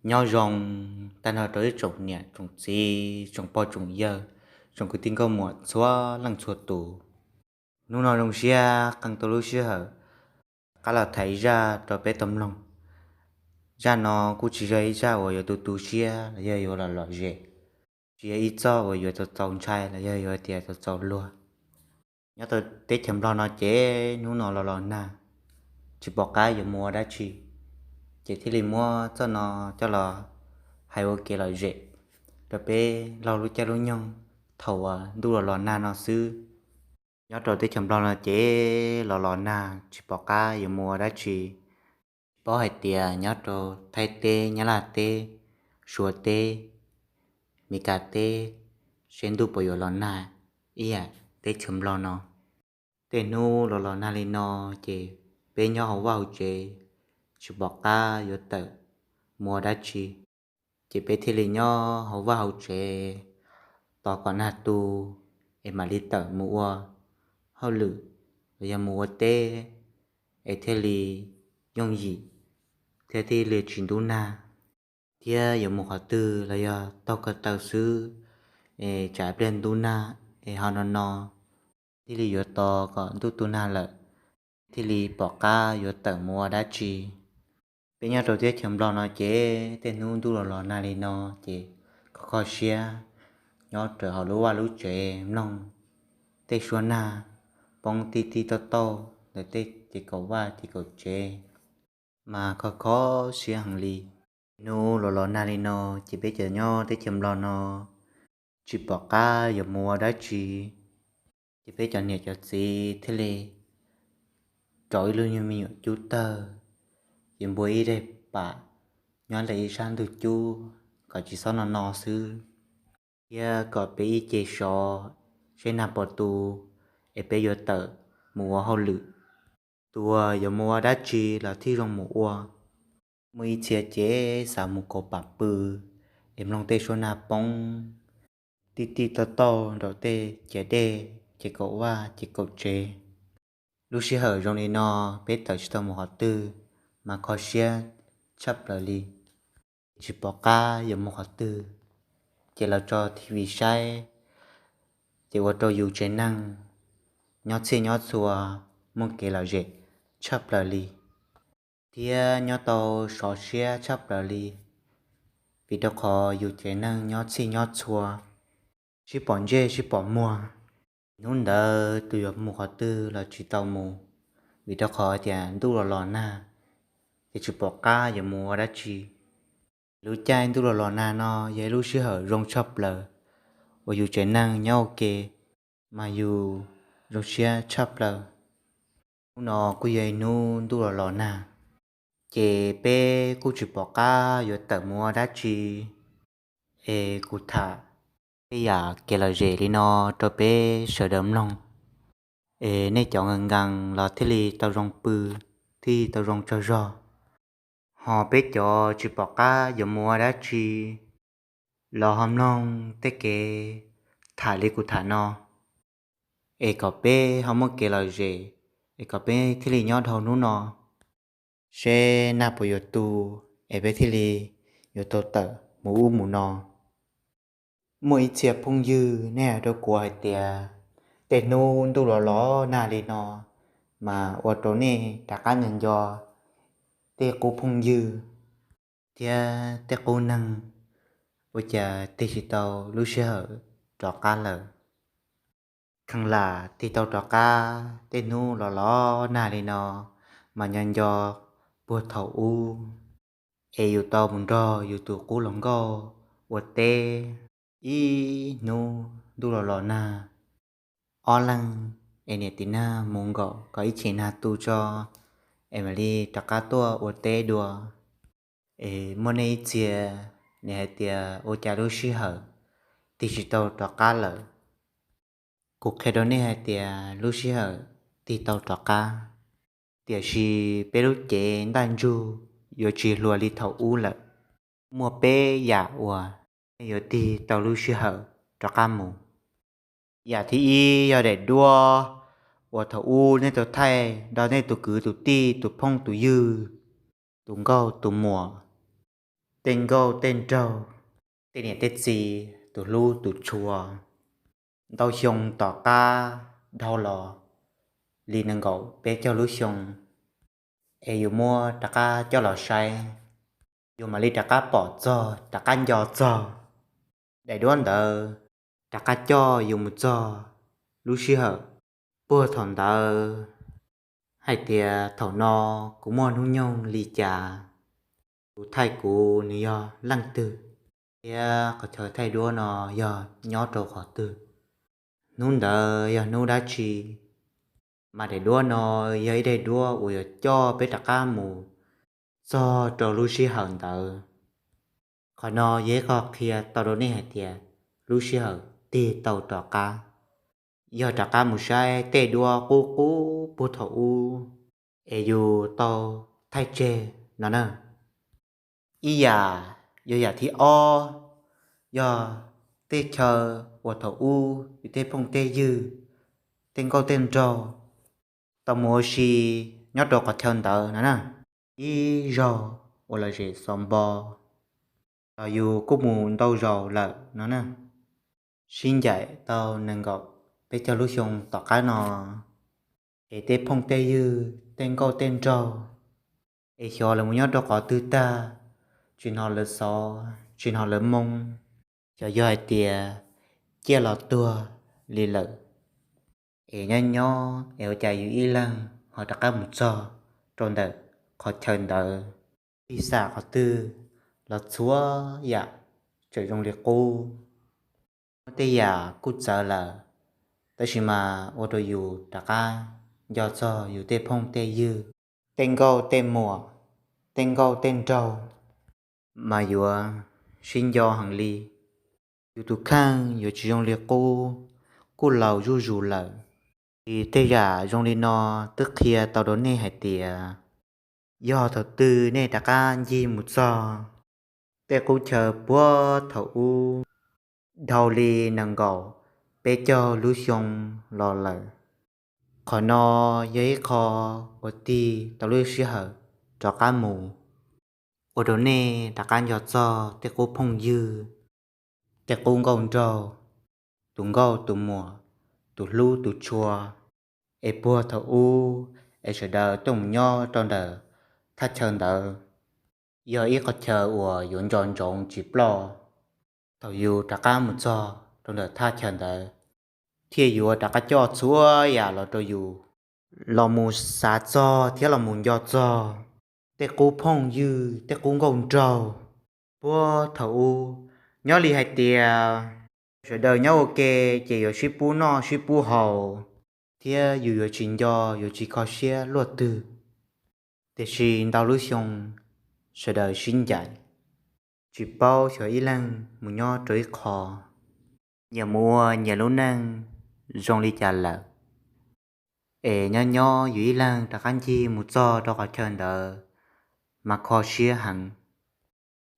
Nyob zoo tag nrho rau ib tsoom niam tsoom txiv, tsoom pog tsoom yawg, tsoom kwv tij nkauj muam txhua leej txhua tus. Hnub no zoo siab qee tau lub sij hawm rov qab los tham ib zaj rau peb tau mloog. Zaj no kuj tsis yog ib zaj uas yuav tu tu siab los yog yuav lom lom zem, tsis yog ib txoj uas yuav txaus txaus ntshai los yog yuav tias txaus txaus luag. Nyob rau teb chaws Nplog no ces hnub no los los nag, tsis pom qab yuav mus ua dab tsi, ces thiaj li muab txoj no coj los hais ua kev lom zem rau peb laug lub caij lub nyoog thaum uas ntuj los los nag no xwb. Nyob rau teb chaws Nplog no ces los los nag tsis pom qab yuav mus ua dab tsi. Tsis paub hais tias nyob rau Thaib teb, Nyab Laj teb, Suav teb, Mes Kas teb, seb ntuj puas yuav los nag ib yam teb chaws Nplog no. Tej hnub los los nag li no ces peb nyob hauv vaj hauv tsev tsis pom qab yuav tawm mus ua dab tsi, ces peb thiaj li nyob hauv vaj hauv tsev tos kom nag tu es mam li tawm mus ua hauj lwm los yog mus ua teb es thiaj li yooj yim thiab thiaj li tsis ntub nag. Thiab yuav mus qhov twg los yog taug ko taw xwb es tsam pliag ntub nag es ho no no thiaj li yuav tos kom ntuj tu nag lawm thiaj li pom qab yuav tawm mus ua dab tsi. Peb nyob rau teb chaws Nplog no ces tej hnub ntuj los los nag li no ces kho kho siab nyob raws hauv lub vaj lub tsev mloog tej suab nag poob tib tib tauj tauj ntawm tej ces kaum vaj ces kaum tsev, mas kho kho siab heev li. Hnub los los nag li no ces peb cov nyob teb chaws Nplog no tsis pom qab yuav mus ua dab tsi, ces peb cov niam cov txiv thiaj li rau ib lub nyuag me nyuam cub tawg, ces npua ib daim pam nyob ntawm ib sab ntug cub kom tsis txhob no no xwb, thiab kom peb ib ce sov seb nag puas tu es peb yuav tawm mus ua hauj lwm. Tus uas yuav mus ua dab tsi los thiaj zoo mus ua. Muaj ib txhia ces xav mus kaus pam pw es mloog tej suab nag poob tib tib tauj tauj nraum tej ciav dej ces kaum vaj ces kaum tsev. Lub sij hawm zoo li no peb tawm tsis tau mus qhov twg mas kho siab tshaj plaws li, tsis pom qab yuav mus qhov twg, ces los tso T V saib, ces ua rau yus tsev neeg nyob txhij nyob txhua muaj kev lom zem tshaj plaws li, thiab nyob tau sov siab tshaj plaws li, vim rau qhov yus tsev neeg nyob txhij nyob txhua, sib pom ntsej sib pom muag. Hnub ntawd tus yuav mus qhov twg los tsis tau mus, vim rau qhov tias ntuj los los nag, ces tsis pom qab yuav mus ua dab tsi. Lub caij ntuj los los nag no yog ib lub sij hawm zoo tshaj plaws uas yus tsev neeg nyob ua ke, mas yus zoo siab tshaj plaws. Hnub no kuj yog ib hnub ntuj los los nag, ces peb kuj tsis pom qab yuav tawm mus ua dab tsi, es kuv tham tej yam kev lom zem li no rau peb sawv daws mloog, es nej cov nkees nkees los thiaj li tau zoo pw, thiaj li tau zoo tsaug zog. Ho peb cov tsis pom qab yuav mus ua dab tsi los ho mloog tej kev tham li kuv tham no, es kom peb ho muaj kev lom zem, es kom peb thiaj li nyob dhau hnub no, seb nag puas yuav tu, es peb thiaj li yuav tau tawm mus ub mus no. Muaj ib txhia phooj ywg nej hais rau kuv hais tias tej hnub ntuj los los nag li no, mas ua rau nej rov qab nco nco tej qub phooj ywg thiab tej qub neeg, ua cas tig tsis tau lub sij hawm rov qab lawm. Kheev lam tig tau rov qab tej hnub los los nag li no, mas nco nco puag thaum ub es yus tau mus nrog yus tus qub hluas nkauj ua teb ib hnub ntuj los los nag. Ob leeg es niam tiv nag mus nkaum kom ib chim nag tu tso es mam li rov qab tuaj ua teb dua. Es muaj nej ib txhia nim hais tias ua cas lub sij hawm tig tsis tau rov qab lawm. Kuv qhia rau nej hais tias lub sij hawm tig tau rov qab, tiam sis peb lub cev ntaj ntsug yuav tsis hluas li thaum ub lawm. Muaj peb yam uas nej yuav tig tau lub sij hawm rov qab mus. Yam thib ib yog daim duab uas thaum ub nej tau thaij nrog nej tus kwv tus tij tus phooj tus ywg, tus nkauj tus muam, tej nkauj tej nraug, tej niam tej txiv tus hlub tus tshua. Ntau xyoo tom qab dhau los li nees nkaum peb caug lub xyoo, es yus muab rov qab coj los saib, yus mam li rov qab pom txog, rov qab nco txog daim duab ntawd, rov qab coj yus mus txog lub sij hawm puag thaum ntawd, hais tias thaum no kuv muaj hnub nyoog li cas, tus thaij kuv nws yog leej twg, thiab qhov chaw thaij duab no yog nyob rau qhov twg, hnub ntawd yog hnub dab tsi, mas daim duab no yog ib daim duab uas yuav coj peb rov qab mus txog rau lub sij hawm ntawd. Qhov no yog ib qho qhia tau rau nej hais tias lub sij hawm tig tau rov qab, yog rov qab mus saib tej duab qub qub puag thaum ub es yus tau thaij tseg no na. Ib yam, yog yam thib ob, yog tej chaw uas thaum ub yus tej phooj tej ywg, tej nkauj tej nraug tau mus ua si nyob rau qhov chaw ntawd no na. Ib zaug uas lom zem xov npo los yus kuj mus ntau zaus lawm no na. Sib ncaim tau nees nkaum peb caug lub xyoo tom qab no, es tej phooj tej ywg, tej nkauj tej nraug, es xyov lawv mus nyob rau qhov twg tag, tsis hnov lawv xov, tsis hnov lawv moo, xyov yog hais tias ciaj los tuag li lawm. Es nyob nyob es ua cas yus ib leeg ho rov qab mus txog rau ntawm qhov chaw ntawd, tig xam qhov twg los txhua yam tseem zoo li qub. Muaj tej yam kuj txawv lawm, tab sis mas ua rau yus rov qab nco txog yus tej phooj tej ywg, tej nkauj tej muam, tej nkauj tej nraug, mas yuav sib nco heev li. Yus tus kheej yuav tsis zoo li qub, kuj laus zuj zus lawm. Ces tej yam zoo li no twb qhia tau rau nej hais tias, yog thaum twg nej rov qab ncig mus txog tej qub chaw puag thaum ub, dhau li nees nkaum peb caug lub xyoo los lawm, qhov no yog ib qho uas tig tau lub sij hawm rov qab mus, ua rau nej rov qab nco txog tej qub phooj ywg, tej qub nkauj nraug, tus nkauj tus muam, tus hlub tus tshua, es puag thaum ub, es sawv daws tuaj mus nyob rau ntawm thaj chaw ntawd, yog ib qho chaw uas yuav nco ntsoov tsis ploj. Thaum yus rov qab mus txog rau ntawm thaj chaw ntawd, thiaj yuav rov qab coj txhua yam los rau yus los mus xav txog thiab los mus nco txog tej qub phooj ywg, tej qub nkauj nraug puag thaum ub. Nyob li hais tias sawv daws nyob ua ke ces yuav sib pub noj sib pub haus, thiab yus yuav tsis nco, yuav tsis kho siab luaj twg. Tiam sis ntau lub xyoo sawv daws sib ncaim, tsis paub xyov ib leeg mus nyob rau ib qho, nyias mus ua nyias lub neej zoo li cas lawm. Es nyob nyob yus ib leeg rov qab ncig mus txog rau qhov chaw ntawd, mas kho siab heev.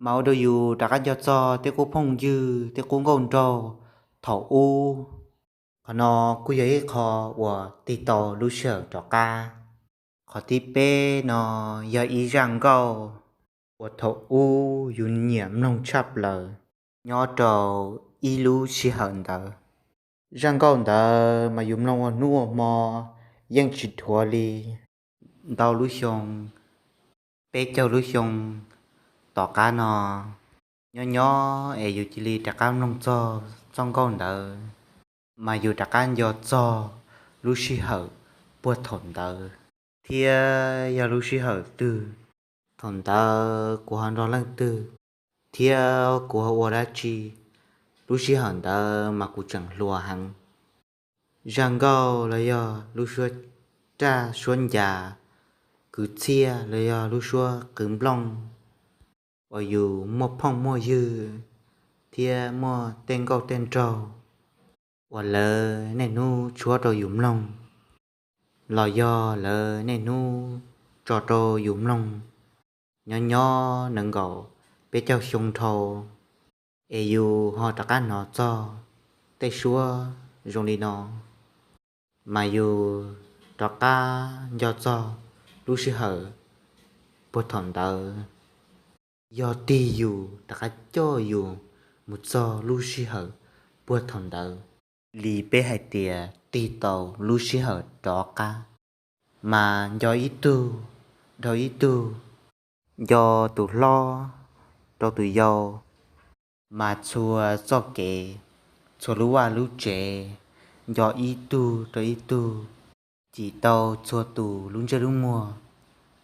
Mas ua rau yus rov qab nco txog tej qub phooj ywg, tej qub nkauj nraug thaum ub. Qhov no kuj yog ib qho uas tig tau lub sij hawm rov qab. Qhov thib peb no yog ib zaj nkauj uas thaum ub yus nyiam mloog tshaj plaws nyob rau ib lub sij hawm ntawd. Zaj nkauj ntawd mas yus mloog ua hnub ua hmo yeej tsis dhuav li. Ntau lub xyoo, peb caug lub xyoo tom qab no, nyob nyob es yus cia li rov qab mloog txog txoj nkauj ntawd, mas yus rov qab nco txog lub sij hawm puag thaum ntawd, thiab yog lub sij hawm twg, thaum ntawd kuv ho nrog leej twg, thiab kuv ho ua dab tsi. Lub sij hawm ntawd mas kuv tseem hluas heev. Zaj nkauj los yog lub suab raj suab ncas, kwv txhiaj los yog lub suab qwv nplooj uas yus muaj phooj muaj ywg thiab muaj tej nkauj tej nraug uas lawv niaj hnub tshuab rau yus mloog, los yog lawv niaj hnub tso rau yus mloog, nyob nyob nees nkaum peb caug xyoo dhau, es yus ho rov qab hnov txog tej suab zoo li no, mas yus rov qab nco txog lub sij hawm puag thaum ntawd. yog tig yus rov qab coj yus mus txog lub sij hawm puag thaum ntawd li peb hais tias tig tau lub sij hawm rov qab, mas nco ib tug dhau ib tug, nco tus hlob rau tus yau, mas txhua txoj kev, txhua lub vaj lub tsev, nco ib tug rau ib tug, cim tau txhua tus lub ntsej lub muag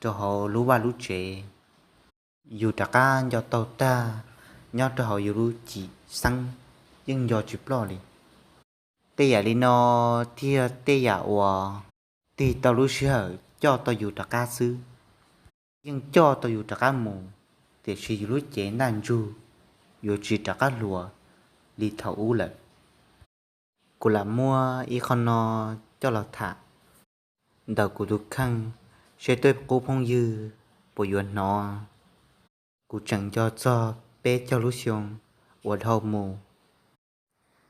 rau hauv lub vaj lub tsev. Yus rov qab nco tau tag nyob rau hauv yus lub cim xeeb, yeej nco tsis ploj li. Tej yam li no thiaj tej yam uas tig tau lub sij hawm coj tau yus rov qab xwb, yeej coj tau yus rov qab mus, tiam sis yus lub cev ntaj ntsug yuav tsis rov qab hluas li thaum ub lawm. Kuv lam muab ib qho no coj los tham ntawm kuv tus kheej, seb tej qub phooj ywg puas yuav hnov. Kuv tseem nco txog peb caug lub xyoo uas dhau mus.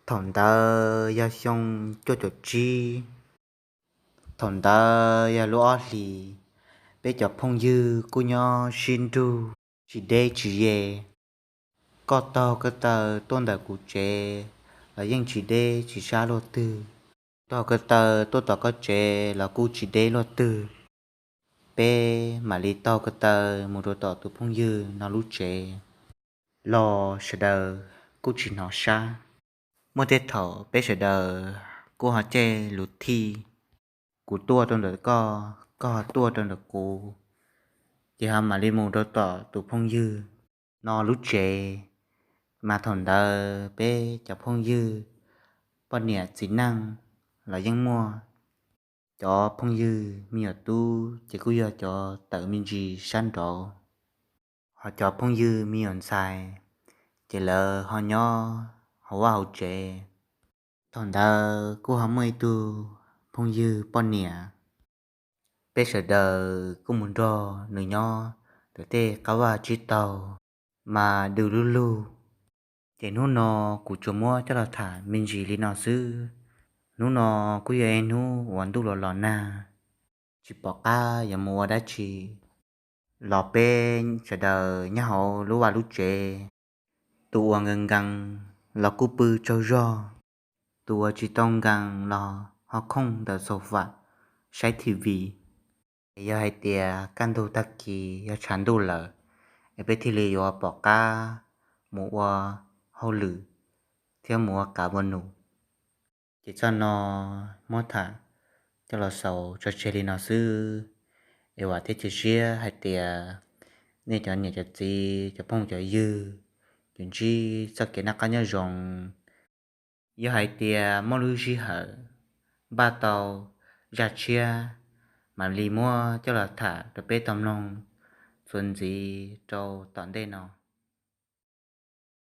Thaum ntawd yog xyoo cuaj caum tsib. Thaum ntawd yog lub ob hlis, peb cov phooj ywg kuj nyob sib nrug tsis deb tsis ze. Koj taug ko taw tuaj ntawm kuv tsev los yeej tsis deb tsis sab luaj twg, taug ko taw tuaj tom koj tsev los kuj tsis deb luaj twg. Peb mam li taug ko taw mus rau tom tus phooj ywg no lub tsev los sawv daws kuj tsis hnov sab. Muaj tej thaum peb sawv daws kuj ho caij lus thij, kuv tuaj rau ntawm koj, koj ho tuaj rau ntawm kuv, ces ho mam li mus rau tom tus phooj ywg no lub tsev. Mas thaum ntawd peb cov phooj ywg poj niam txiv neej los yeej muaj. Cov phooj ywg me nyuam tub ces kuj yog cov tawm me ntsis sab nraud, ho cov phooj ywg me nyuam ntxhais ces lawv ho nyob hauv vaj hauv tsev. Thaum ntawd kuj ho muaj ib tug phooj ywg poj niam, peb sawv daws kuj mus nrog nws nyob ntawm tej qab vaj tsib taug, mas dw lug lug. Ces hnub no kuv tsuas muab coj los tham me ntsis li no xwb. Hnub no kuj yog ib hnub uas ntuj los los nag, tsis pom qab yuav mus ua dab tsi, los peb sawv daws nyob hauv lub vaj lub tsev. Tus uas nkees nkees los kuj pw tsaug zog, tus uas tsis tau nkees los ho khooj ntawm xaus fam saib T V. Es yog hais tias kaj ntug tag kis yog tshav ntuj lawm, es peb thiaj li yuav pom qab mus ua hauj lwm thiab mus ua qav ua num. Ces txoj no muab tham coj los xaus tso tseg li no xwb. Es vam thiab cia siab hais tias nej cov niam cov txiv, cov phooj cov ywg yuav ntsib txoj kev noj qab nyob zoo. Yog hais tias muaj lub sij hawm npaj tau zaj tshiab, mam li muab coj los tham rau peb tau mloog txuas ntxiv rau tom ntej no.